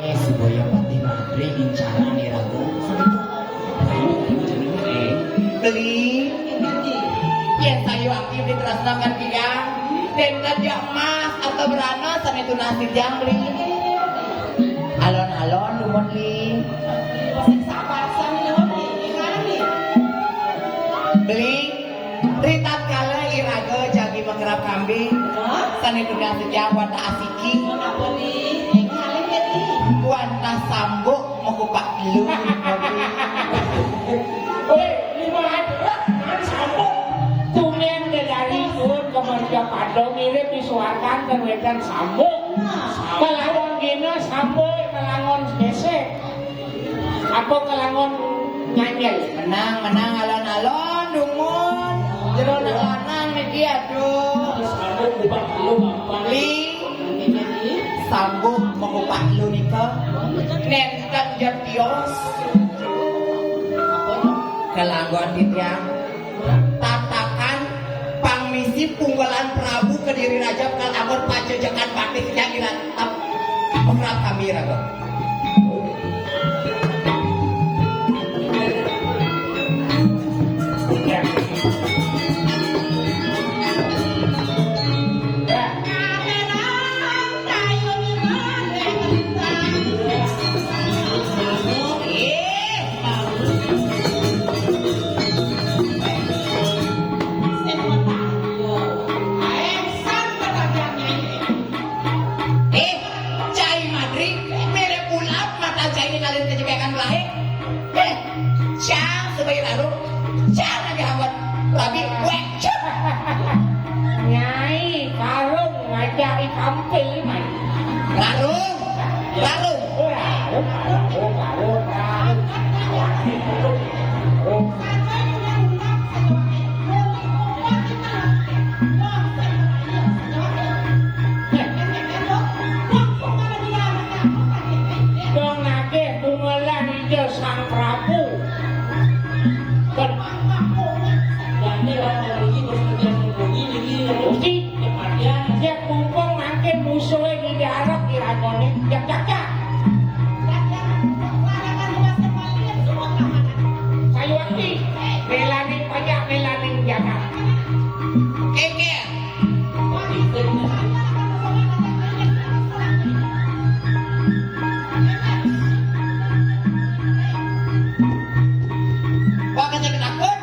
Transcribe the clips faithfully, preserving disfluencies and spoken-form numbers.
Supaya pati matri incaran iraga. Beli, yén sayuwakti ditresnaken titiang, nénten ja emas atau berana sané tunas titiang, Beli. Alon-alon dumun, Beli. Sing sabar sami nuwun, Beli. Ing ngarep, Beli. Beli, ritatkala iraga jagi makrab kambing, sané tunas titiang wantah asiki. Menapa, Beli? Ing ngalih, Beli. Wantah sambuk makupak telu, Beli. Wéh, lima ratus, kan sambuk. Tumén dedari nuwun ka mercapada mirip di suargan ten wénten sambuk. Nah. Kalawan gina sambuk, kalangon spésé. Apa kalangon nyanjel? Menang, menang, alon-alon, dumun. Jero anak lanang niki, aduh. Sambung bukan lu, Bapak. Li, sambung mengupak lu nika. Nénten jatios. Kalanggon titiang. Tatakan pangmisi punggalan Prabu Kediri Raja kalamun pajejekan batis yang iratap. Pemrap kami, Raga. Eh, Cai Madri, mirip ulap mata Cai ini kalian kejepit akan lahir. Eh, Cang sebagai lalu, Cang lagi hawat, tapi wek cep. Nyai, karung ngajak ikampil, man. Karung, karung. Oh, karung, karung, karung, karung. Dong nagih bungalan ija Sang Prabu. Kan. Uti. Cek mumpung mangkin musuhé di darat di ragoné. Jak, jak, jak. Sayuwakti, mélaning pajak, mélaning jagat. Kéngkén. Wah, kecil kenakut.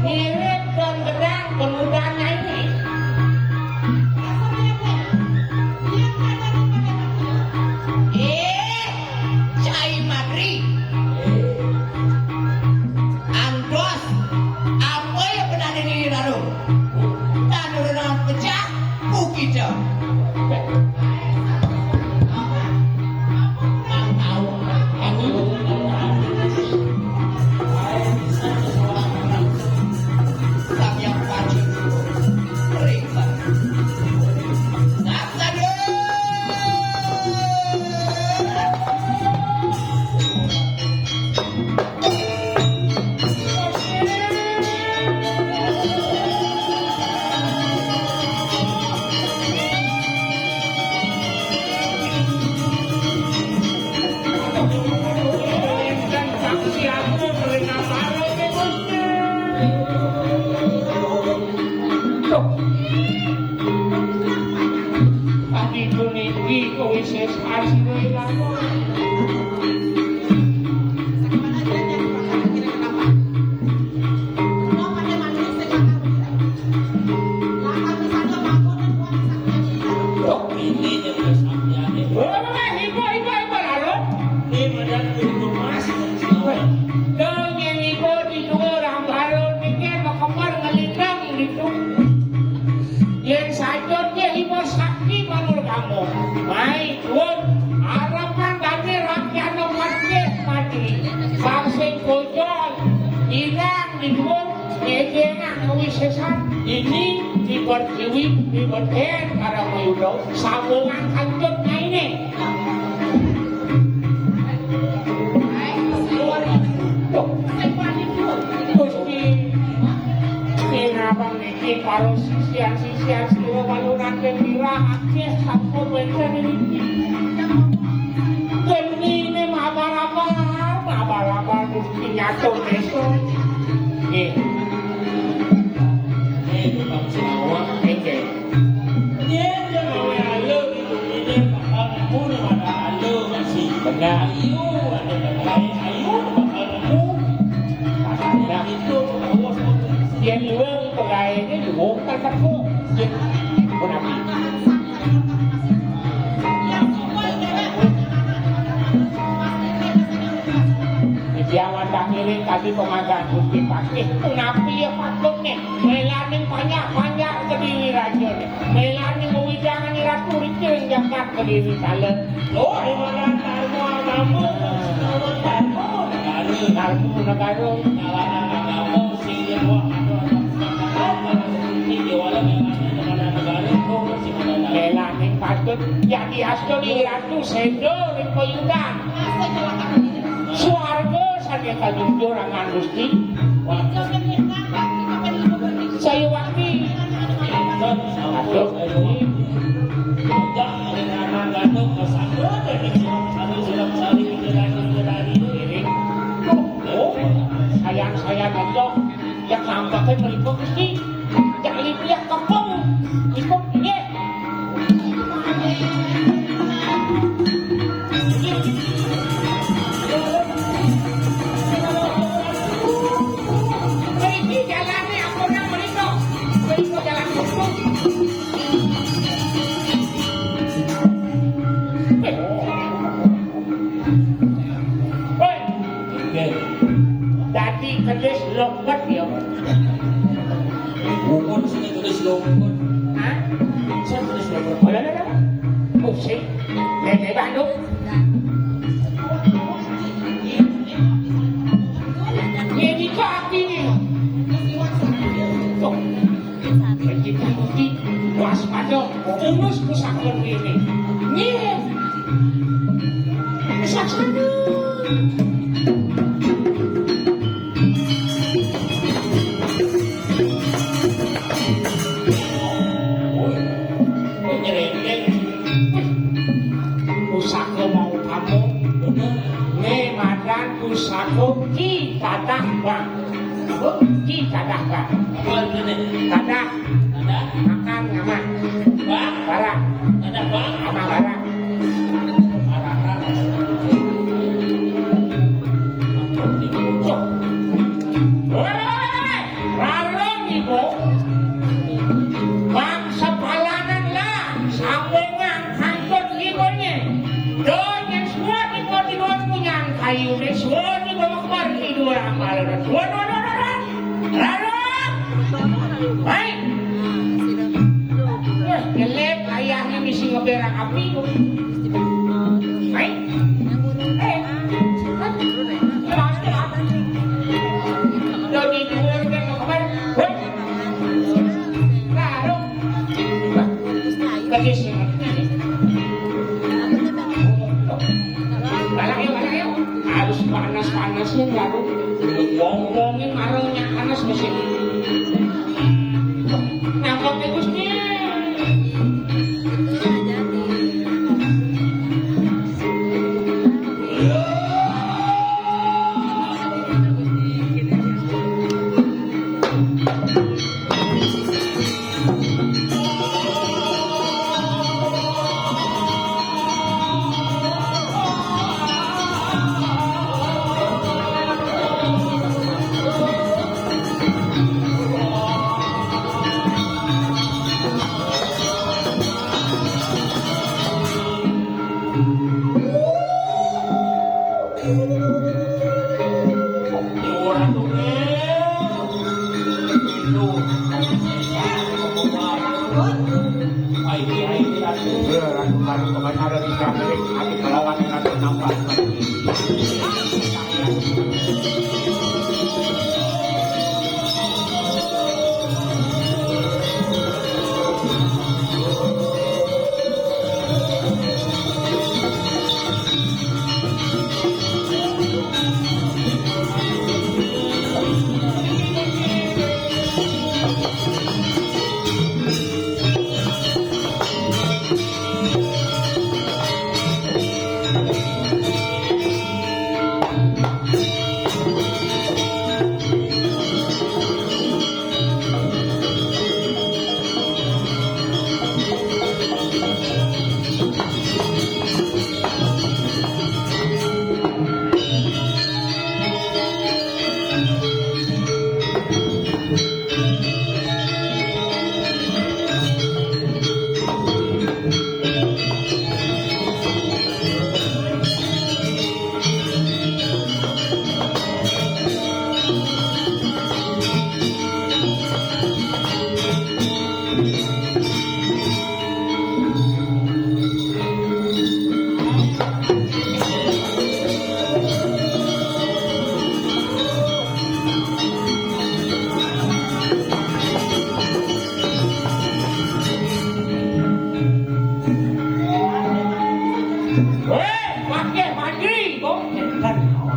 Mirip dan gedang pemuda nyanyi. Eh, Cai Madri. Antos, apa ya benar ini, Raro? Tanur pecah, bukitnya. Pati puniki kawisésan sira ing lakon. Kok ini yang sampeyan? Wah, wah, wah, ibu, ibu, ibu, lalu. Ini badan pintu mas. Ibu, ngedeng anu wisesan, ini dipertiwi, dibeten, para mayuda, sambungan kantun kaine. Gusti, minabang niki para sisian-sisian sira walunan ten lira akeh sampun wenten niki. Genine mabar-abar, mabar-abar Gusti nyatur desa. Nggih. Nggih, Bapak Sinawa. Nggih. Yen dia gawe ala gitu, ini bakal nemu nih ada ala masih. Benar. Ayo, ada yang lain, ayo, bakal nemu. Nah, itu, terus. Yen luwung pegawene luwung kan teko. Nggih. Pun api. Diawan tak ngiring tadi pemagang Gusti Patih. Pun api ya patut nih. Melaning panjak-panjak kediri raja nih. Melaning wewidangan ratu rikil jagat kediri kala. Oh, ibarat Darmo Agamo, Darmo Negara. Darmo Negara. Kalangan agama, sing wah, aduh, aduh, aduh, aduh, ini dia wala memang ada pada negara, oh, masih pada negara. Lelah ning patut, ya diastuni ratu sedo ring payudan. Swarga saking kajujur angan Gusti. Saya wakti. Aduh. Sayang-sayang aja. Ya, tampaknya meliput, Gusti. Jangan lihat kepung. Ikut, nggih. Mriki jalane ampun nang mriko. Mriko jalan buntu. Woi. Nggih. Dadi kedis lobet ya. Bukan sini tulis lobet. Hah? Saya tulis lobet. Oh, lho, lho, lho. Pusing. Nenek Bandung. Ini kok api nih. Tuh. Iki putih, waspada, terus pusaka ngene. Nggih. Saksana. Woi, nyerempet. Pusaka mau kamu. Nggih, madan pusaka Ki Tatah Bang. Ki Tatah Bang. Apa artine? Tatah. Tatah. Makan ngamak. Bang. Barang. Tatah Bang. Ngamak barang. Rarang ibu. Bang sepalanan lah. Sampungan kantut libune. Donya suwun ibu tinuan punyan kayu. Suwun ibu kembar ibu amal. Suwun, suwun, suwun, suwun. Rarang. Baik. Wah, jelek ayahnya misi ngeberak api. Baik. Eh. Udah di luar kan kemarin. Wah. Rarang. Wah. Kedis. Balik ya, balik ya. Harus panas-panasnya baru ngomongin marungnya panas mesin. Nangkep ya, Gusti.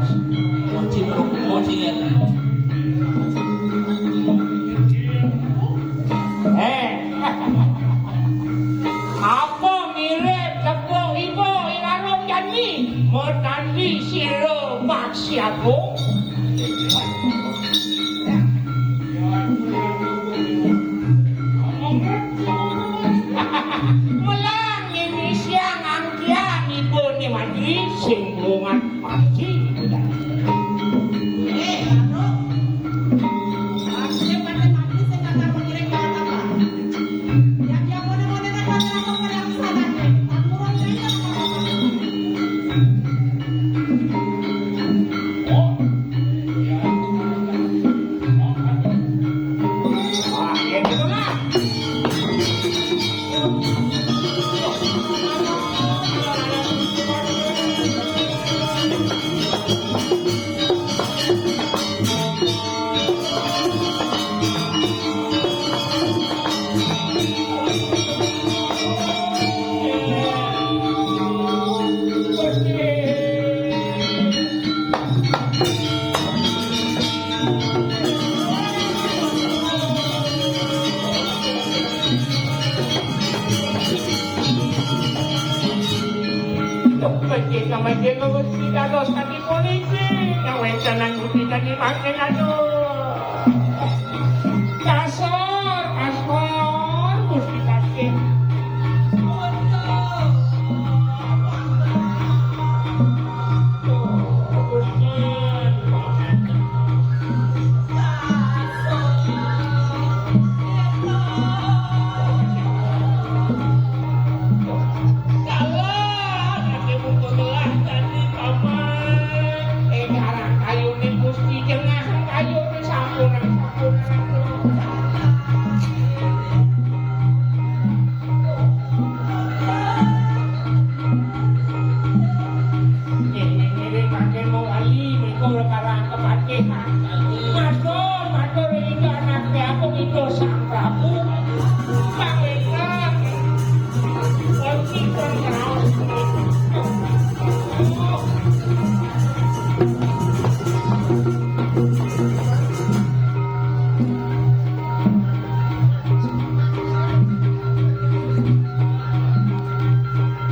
Moci, moci, ya. Eh. Apa mirip tepuk ibu ing arum jani? Metandi sira Pak Siagung. Melang ini siang angkian ibu ni mandi sing bungan. Panci. Eh, Ratu. Aku yang pancen mati sing kakang pengiring bawah tapa. Yang dia mone-mone kan pancen aku perang sana. Aku orang lain apa-apa. Oh. Wah, ya gitu lah. Duh, becik nang becik Gusti dados kaki puniki. Nang wéntenan Gusti kaki mangkin, aduh. Kasor, kasor, Gusti kaki. Ngiring-ngiring mangkin mawali, mengko ora karang kepatihan. Matur, matur ing anake aku Ida Sang Prabu. Pangénter. Kunci pun raos.